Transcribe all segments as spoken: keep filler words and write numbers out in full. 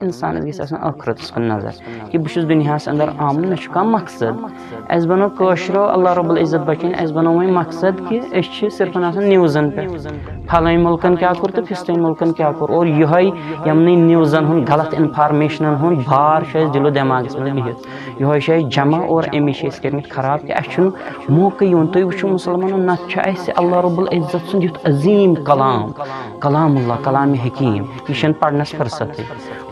اِنسانَس گژھِ آسُن ٲخرَتَس کُن نظر، کہِ بہٕ چھُس دُنیاہَس اندر آمُت، مےٚ چھُ کانٛہہ مقصد۔ اَسہِ بنوو کٲشرو، اللہ رب العزت بچٲیِن، اَسہِ بنوو وۄنۍ مقصد کہِ أسۍ چھِ صرفن آسان نِوزن پٮ۪ٹھ، پھلٲنۍ مُلکن کیٛاہ کوٚر تہٕ فِستٲنۍ مُلکن کیٛاہ کوٚر، اور یِہوٚے یِمنٕے نِوزن ہُنٛد، غلط انفارمیشنن ہُنٛد بار چھُ اَسہِ دِلو دٮ۪ماغس منٛز بِہِتھ۔ یِہوٚے چھُ اَسہِ جمع، اور اَمی چھِ أسۍ کٔرمٕتۍ خراب کہِ اَسہِ چھُنہٕ موقعہٕ یِوان۔ تُہۍ وٕچھِو مُسلمانو، نتہٕ چھُ اَسہِ اللہ رب العزت سُنٛد یُتھ عظیٖم کلام، کلام اللہ، کلام حکیٖم، یہِ چھَنہٕ پرنَس فرصتٕے۔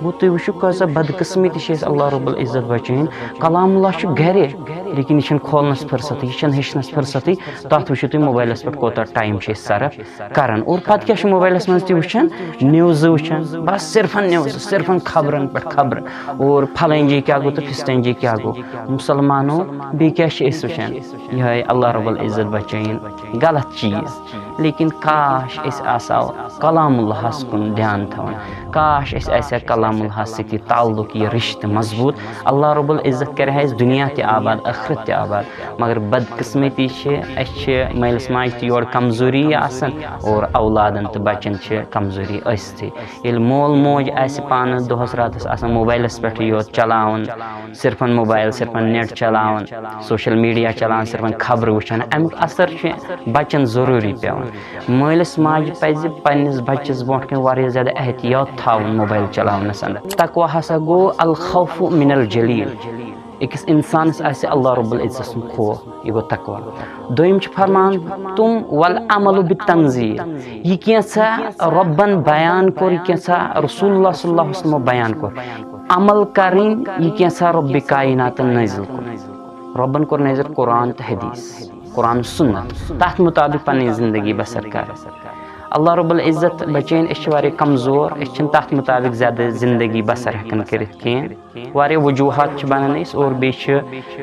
گوٚو، تُہۍ وٕچھِو، کۭژاہ بدقٕسمتی چھِ اَسہِ اللہ رب العزت بچٲیِن۔ کلام اللہ چھُ گرِ، لیکن یہِ چھَنہٕ کھولنَس فرصتٕے، یہِ چھَنہٕ ہیٚچھنَس فرصتٕے۔ تَتھ وٕچھِو تُہۍ موبایلَس پٮ۪ٹھ کوٗتاہ ٹایم چھِ أسۍ صرف کران۔ اور پَتہٕ کیٛاہ چھُ موبایلَس منٛز تہِ وٕچھان؟ نِوزٕ وٕچھان، بس صرفن نِوزٕ، صرفن خبرن پٮ۪ٹھ خبرٕ۔ اور پھلٲنۍ جی کیٛاہ گوٚو تہٕ فِستٲنۍ جی کیٛاہ گوٚو۔ مُسلمانو، بیٚیہِ کیٛاہ چھِ أسۍ وٕچھان؟ یِہوٚے اللہ رب العزت بچٲیِن غلط چیٖز۔ لیکن کاش أسۍ آسہو کلام اللہس کُن دھیان تھاوان، کاش أسۍ آسہِ ہا کلام اللہس سۭتۍ یہِ تعلق، یہِ رشتہٕ مضبوٗط۔ اللہ رب العزت کرِ ہا اَسہِ دُنیا تہِ آباد، ٲخرت تہِ آباد۔ مگر بدقٕسمتی چھِ، اَسہِ چھِ مٲلِس ماجہِ تہِ یورٕ کمزوری آسان، اور اولادن تہٕ بچن چھِ کمزوری ٲسۍتھٕے۔ ییٚلہِ مول موج آسہِ پانہٕ دۄہس راتس آسان موبایلس پٮ۪ٹھٕے یوت چلاوان، صرفن موبایل، صرفن نیٹ چلاوان، سوشل میڈیا چلاوان، صرفن خبرٕ وٕچھان، اَمیُک اثر چھُ بچن ضروٗری پٮ۪وان۔ مٲلِس ماجہِ پزِ پننِس بچس برونٛٹھ کنہِ واریاہ زیادٕ احتیاط تھاوُن موبایل چلاونس اندر۔ تقوی ہسا گوٚو الخوف من الجلیل۔ أکِس انسانس آسہِ اللہ رب العزت سُنٛد خوف، یہِ گوٚو تقوی۔ دوٚیِم چھُ فرمان، تم والعمل بالتنزیل۔ یہِ کینٛژھا رۄبن بیان کوٚر، یہِ کینٛژھا رسول اللہ صلی اللہ علیہ وسلمو بیان کوٚر، عمل کرٕنۍ، یہِ کینٛژھا رۄبِ کایناتن نٲزِل کوٚر۔ رۄبن کوٚر نٲزِل قرآن تہٕ حدیث، قرآن سُنت، تتھ مطابق پنٕنۍ زندگی بسر کرٕنۍ۔ اللہ رب العزت بچٲیِن، أسۍ چھِ واریاہ کمزور، أسۍ چھِنہٕ تتھ مطابق زیادٕ زندگی بسر ہٮ۪کان کٔرِتھ کینٛہہ۔ واریاہ وجوہات چھِ بنان أسۍ، اور بیٚیہِ چھِ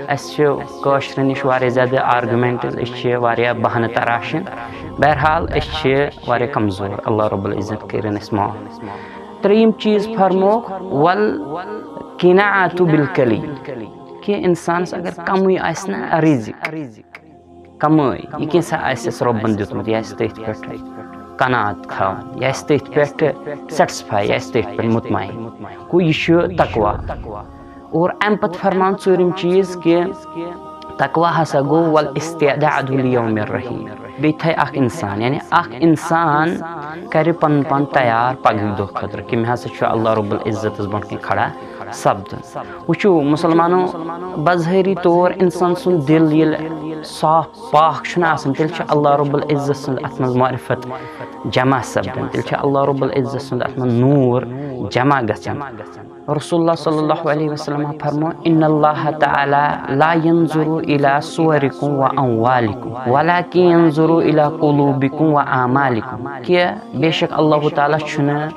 اَسہِ چھِ کٲشرٮ۪ن نِش واریاہ زیادٕ آرگومینٹٕز، أسۍ چھِ واریاہ بہانہٕ تراشان۔ بہرحال، أسۍ چھِ واریاہ کمزور، اللہ رب العزت کٔرِن اَسہِ معاف۔ ترٛیٚیِم چیٖز فرموکھ، والقناعة بالقلیل، کہِ انسانس اگر کمٕے آسہِ نا رِزق، کمٲے، یہِ کینٛژھا آسٮ۪س رۄبن دیُتمُت، یہِ آسہِ تٔتھۍ پٮ۪ٹھ قناعت تھاوان، یہِ آسہِ تٔتھۍ پٮ۪ٹھ سیٹسفاے، یہِ آسہِ تٔتھۍ پٮ۪ٹھ مطمعین۔ گوٚو، یہِ چھُ تقوی۔ اور امہِ پتہٕ فرمان ژوٗرِم چیٖز کہِ تقوی ہسا گوٚو والاستعداد لیوم الرحیل۔ بیٚیہِ تھایہِ اکھ انسان، یعنی اکھ انسان کرِ پنُن پان تیار پگہٕکۍ دۄہ خٲطرٕ کہِ مےٚ ہسا چھُ اللہ رب العزتس برونٛٹھ کنہِ کھڑا سپدُن۔ وٕچھِو مُسلمانو، بظٲہری طور اِنسان سُنٛد دِل ییٚلہِ صاف پاک چھُنہٕ آسان، تیٚلہِ چھُ اللہ رب العزت سُنٛد اَتھ منٛز معرفت جمع سپدان، تیٚلہِ چھُ اللہ رب العزت سُنٛد اَتھ منٛز نوٗر جمع گژھان۔ رسول اللہ صلی اللہ علیہ وسلم فرمو، ان اللہ تعالی لا ينظر الى صوركم واموالكم ولكن ينظر الى قلوبكم واعمالكم، کہِ بے شک اللہ تعالیٰ چھُنہٕ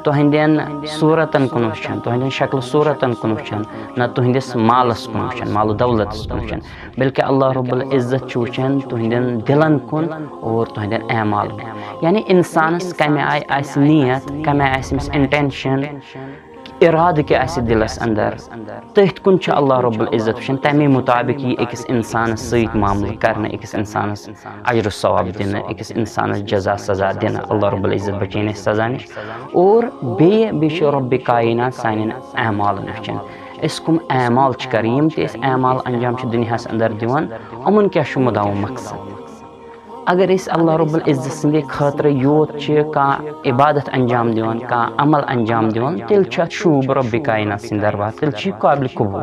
تُہنٛدٮ۪ن صوٗرتن کُن وٕچھان، تُہنٛدٮ۪ن شکلہٕ صوٗرتن کُن وٕچھان، نہ تُہنٛدِس مالس کُن وٕچھان، مال و دولتس کُن وٕچھان، بلکہ اللہ رب العزت چھُ وٕچھان تُہنٛدٮ۪ن دِلن کُن اور تُہنٛدٮ۪ن اعمالن کُن۔ یعنی انسانس کمہِ آیہِ آسہِ نیت، کمہِ آیہِ آسہِ أمِس انٹینشن، ارادٕ کیٛاہ آسہِ دِلس اندر، تٔتھۍ کُن چھُ اللہ رب العزت وٕچھان۔ تمے مطابق یی أکِس انسانس سۭتۍ معاملہٕ کرنہٕ، أکِس انسانس اجر و ثواب دِنہٕ، أکِس انسانس جزا سزا دِنہٕ۔ اللہ رب العزت بچٲیِن اَسہِ سزا نِش۔ اور بیٚیہِ، بیٚیہِ چھُ رب کاینات سانٮ۪ن اعمالن وٕچھان۔ أسۍ کٕم اعمال چھِ کران، یِم تہِ أسۍ اعمال انجام چھِ دُنیاہس اندر دِوان، یِمن کیٛاہ چھُ مُدعا و مقصد؟ اگر أسۍ اللہ رب العزت سٕنٛدِ خٲطرٕ یوت چھِ کانٛہہ عبادت انجام دِوان، کانٛہہ عمل انجام دِوان، تیٚلہِ چھُ اَتھ شوٗب رب کاینات سٕنٛدِ دربار، تیٚلہِ چھُ یہِ قابل قبول۔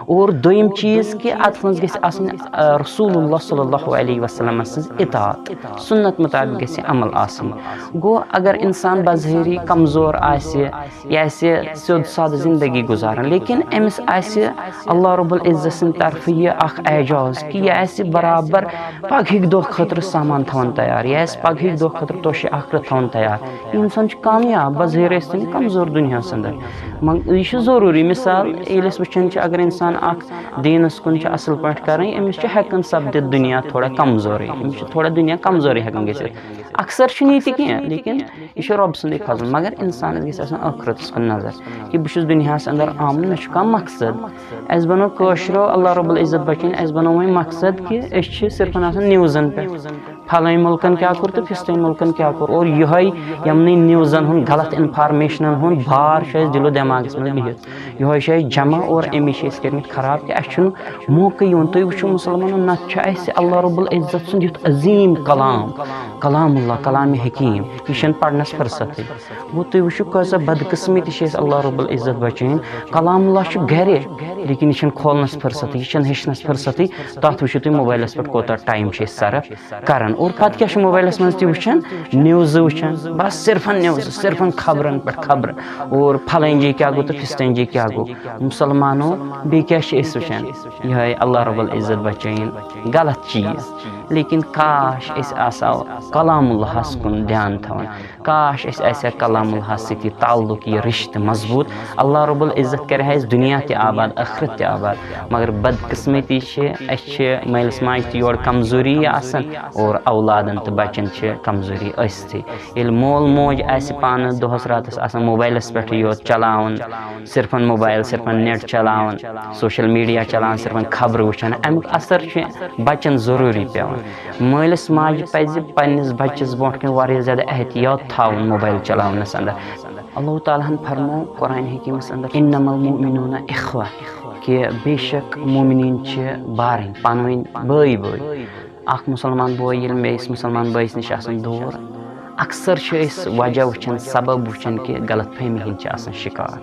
اور دوٚیِم چیٖز کہِ اَتھ منٛز گژھِ آسٕنۍ، آ، رسول اللہ صلی اللہ علیہ وسلم سٕنٛز اطاعت، سُنت مطابق گژھِ عمل آسٕنۍ۔ گوٚو، اگر انسان بظٲہری کمزور آسہِ، یہِ آسہِ سیوٚد سادٕ زندگی گُزاران، لیکن أمِس آسہِ اللہ رب العزت سٕنٛدِ طرفہٕ یہِ اکھ اعجاز کہِ یہِ آسہِ برابر پگہٕکۍ دۄہ خٲطرٕ سامان تھاوان تیار، یہِ آسہِ پگہٕکۍ دۄہ خٲطرٕ توشہِ آخرت تھاوان تیار۔ یہِ انسان چھُ کامیاب، بظٲہر ٲسۍ تن کمزور دُنیاہس اندر، مگر یہِ چھُ ضروٗری۔ مثال، ییٚلہِ أسۍ وٕچھان چھِ، اگر انسان اکھ دیٖنس کُن چھُ اصل پٲٹھۍ کران، أمِس چھُ ہٮ۪کان سپدِتھ دُنیا تھوڑا کمزورٕے، أمِس چھُ تھوڑا دُنیا کمزورٕے ہٮ۪کان گٔژھِتھ۔ اکثر چھُنہٕ یہِ تہِ کینٛہہ، لیکن یہِ چھُ رۄب سُنٛدُے فضل۔ مگر انسانس گژھِ آسُن ٲخرتس کُن نظر کہِ بہٕ چھُس دُنیاہس اندر آمُت، مےٚ چھُ کانٛہہ مقصد۔ اَسہِ بنوو کٲشرو، اللہ رب العزت بچٲیِن، اَسہِ بنوو وۄنۍ مقصد کہِ أسۍ چھِ صرفن آسان نِوزن پٮ۪ٹھ، پھلٲنۍ مُلکن کیٛاہ کوٚر تہٕ فِستٲنۍ مُلکن کیٛاہ کوٚر، اور یِہوٚے یِمنٕے نِوزن ہُنٛد، غلط انفارمیشنن ہُنٛد بار چھُ اَسہِ دِلو دٮ۪ماغس منٛز بِہِتھ۔ یِہوٚے چھُ اَسہِ جمع، اور أمی چھِ أسۍ کٔرمٕتۍ خراب کہِ اَسہِ چھُنہٕ موقعہٕ یِوان۔ تُہۍ وٕچھِو مُسلمانو، نتہٕ چھُ اَسہِ اللہ رب العزت سُنٛد یُتھ عظیٖم کلام، کلام اللہ، کلام حکیٖم، یہِ چھَنہٕ پرنس فرصتٕے۔ گوٚو، تُہۍ وٕچھِو کۭژاہ بدقٕسمتی چھِ اَسہِ اللہ رب العزت بچٲوِن۔ کلام اللہ چھُ گرِ، لیکن یہِ چھَنہٕ کھولنس فرصتٕے، یہِ چھَنہٕ ہیٚچھنس فرصتٕے۔ تَتھ وٕچھِو تُہۍ موبایلس پٮ۪ٹھ کوٗتاہ ٹایم چھِ أسۍ صرف کران۔ اور پتہٕ کیٛاہ چھُ موبایلس منٛز تہِ وٕچھان؟ نِوزٕ وٕچھان، بس صرفن نِوزٕ، صرفن خبرن پٮ۪ٹھ خبرٕ۔ اور پھلٲنۍ جایہِ کیٛاہ گوٚو تہٕ فِستٲنۍ جایہِ کیٛاہ گوٚو۔ مُسلمانو، بیٚیہِ کیٛاہ چھِ أسۍ وٕچھان؟ یِہوٚے اللہ رب العزت بچٲیِن غلط چیٖز۔ لیکن کاش أسۍ آسہو کلام اللہس کُن دھیان تھاوان، کاش اَسہِ آسہِ ہا کلام اللہس سۭتۍ یہِ تعلق، یہِ رشتہٕ مضبوٗط۔ اللہ رب العزت کرِ ہا اَسہِ دُنیا تہِ آباد، ٲخرت تہِ آباد۔ مگر بدقٕسمتی چھِ، اَسہِ چھِ مٲلِس ماجہِ تہِ یورٕ کمزوری آسان اور اولادن تہٕ بچن چھِ کمزوری ٲسۍتھٕے۔ ییٚلہِ مول موج آسہِ پانہٕ دۄہس راتس آسان موبایلس پٮ۪ٹھٕے یوت چلاوان، صرفن موبایل، صرفن نیٹ چلاوان، سوشل میڈیا چلاوان، صرفن خبرٕ وٕچھان، امیُک اثر چھُ بچن ضروٗری پٮ۪وان۔ مٲلِس ماجہِ پزِ پننِس بچس برونٛٹھ کنہِ واریاہ زیادٕ احتیاط تھاوُن موبایل چلاونس اندر۔ اللہ تعالیٰ ہن فرمو قرآن حکیمس اندر، "انما المؤمنون اخوہ"، کہ بے شک مومنین چھِ بارٕنۍ، پانہٕ ؤنۍ بٲے بٲے۔ اکھ مُسلمان بوے ییٚلہِ بیٚیِس مُسلمان بٲیِس نِش آسان دوٗر، اکثر چھِ أسۍ وجہ وٕچھان، سبب وٕچھان کہِ غلط فہمی ہِنٛدۍ چھِ آسان شِکار۔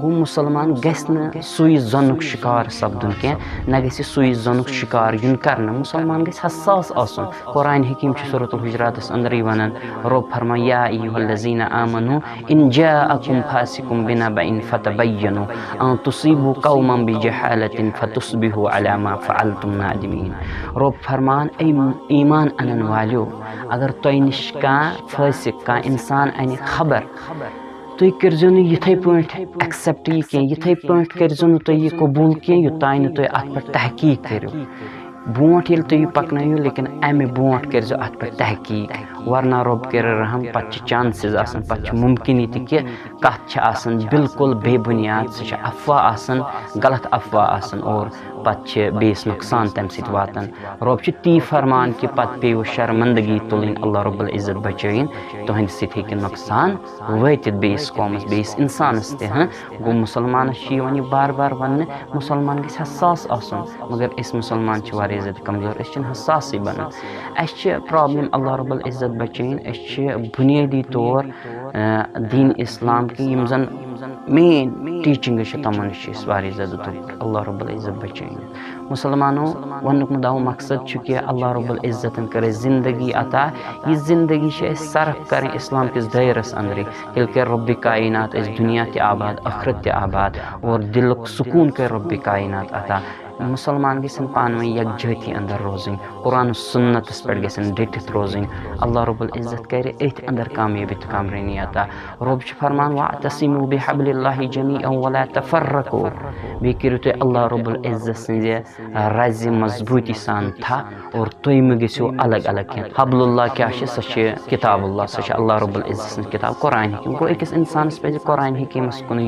گوٚو، مُسلمان گژھِ نہٕ سُے زنُک شِکار سپدُن کینٛہہ، نہ گژھِ سُے زنُک شِکار یُن کرنہٕ۔ مُسلمان گژھِ حساس آسُن۔ قرآن حکیٖم چھُ سورۃ الحجراتس اندرٕے ونان، رۄب فرمان، "یا ایھا الذین آمنوا ان جاءکم فاسق بنبأ فتبینوا ان تصیبوا قوما بجہالة فتصبحوا علی ما فعلتم نادمین"۔ رۄب فرمان، اے ایمان انن والیو، اگر تۄہہِ نِش کانٛہہ فٲسِق، کانٛہہ انسان انہِ خبر، تُہۍ کٔرزیو نہٕ یِتھے پٲٹھۍ ایکسپٹ یہِ کینٛہہ، یِتھے پٲٹھۍ کٔرزیو نہٕ تُہۍ یہِ قبوٗل کینٛہہ، یوٚتام نہٕ تُہۍ اتھ پٮ۪ٹھ تحقیق کٔرِو۔ برونٛٹھ ییٚلہِ تُہۍ یہِ پکنٲیِو، لیکن امہِ برونٛٹھ کٔرزیو اتھ پٮ۪ٹھ تحقیق، ورنہ رۄب کرِ رحم، پتہٕ چھِ چانسز آسان، پتہٕ چھِ مُمکِن یہِ تہِ کہِ کتھ چھِ آسان بالکل بے بنیاد، سُہ چھِ افواہ آسان، غلط افواہ آسان، اور پتہٕ چھِ بیٚیِس نۄقصان تمہِ سۭتۍ واتان۔ رۄب چھُ تی فرمان کہِ پتہٕ پیٚیِو شرمندگی تُلٕنۍ، اللہ رب العزت بچٲیِن، تُہنٛدِ سۭتۍ ہیٚکہِ نۄقصان وٲتِتھ بیٚیِس قومس، بیٚیِس انسانس تہِ۔ ہاں، گوٚو، مُسلمانس چھُ یِوان یہِ بار بار وننہٕ، مُسلمان گژھِ حساس آسُن، مگر أسۍ مُسلمان چھِ واریاہ زیادٕ کمزور، أسۍ چھِنہٕ حساسٕے بنان۔ اسہِ چھِ پرابلم، اللہ رب العزت بچٲیِن، أسۍ چھِ بنیٲدی طور، آ، دین اسلام کہِ یِم زن مین ٹیچنگز چھِ، تمن نِش چھِ أسۍ واریاہ زیادٕ دوٗر، اللہ رب العزت بچٲیِن۔ مُسلمانو، وننُک مُدعا و مقصد چھُ کہِ اللہ رب العزتن کٔر اَسہِ زندگی عطا۔ یہِ زندگی چھِ اَسہِ صرف کرٕنۍ اسلام کِس دٲیرس اندرٕے۔ تیٚلہِ کَرِ رۄبِ کائنات اَسہِ دُنیا تہِ آباد، ٲخرت تہِ آباد، اور دِلُک سکوٗن کَرِ رۄبِ کائنات عطا۔ مُسلمان گژھن پانہٕ ؤنۍ یکجہتی اندر روزٕنۍ، قرآن و سُنتس پٮ۪ٹھ گژھن ڈٔٹِتھ روزٕنۍ۔ اللہ رب العزت کَرِ أتھۍ اندر کامیٲبی تہٕ کامرٲنی عطا۔ رۄب چھُ فرمان، "واعتصموا بحبل اللہ جمیعا ولا تفرقوا"، بیٚیہِ کٔرِو تُہۍ اللہ رب العزت سٕنٛزِ رزِ مضبوٗطی سان تھا اور تُہۍ مہٕ گٔژھِو الگ الگ کینٛہہ۔ حبل اللہ کیٛاہ چھِ؟ سۄ چھِ کتاب اللہ، سۄ چھِ اللہ رب العزت سٕنٛز کتاب قرآن حکیم۔ گوٚو، أکِس انسانس پزِ قرآن حکیمس کُنُے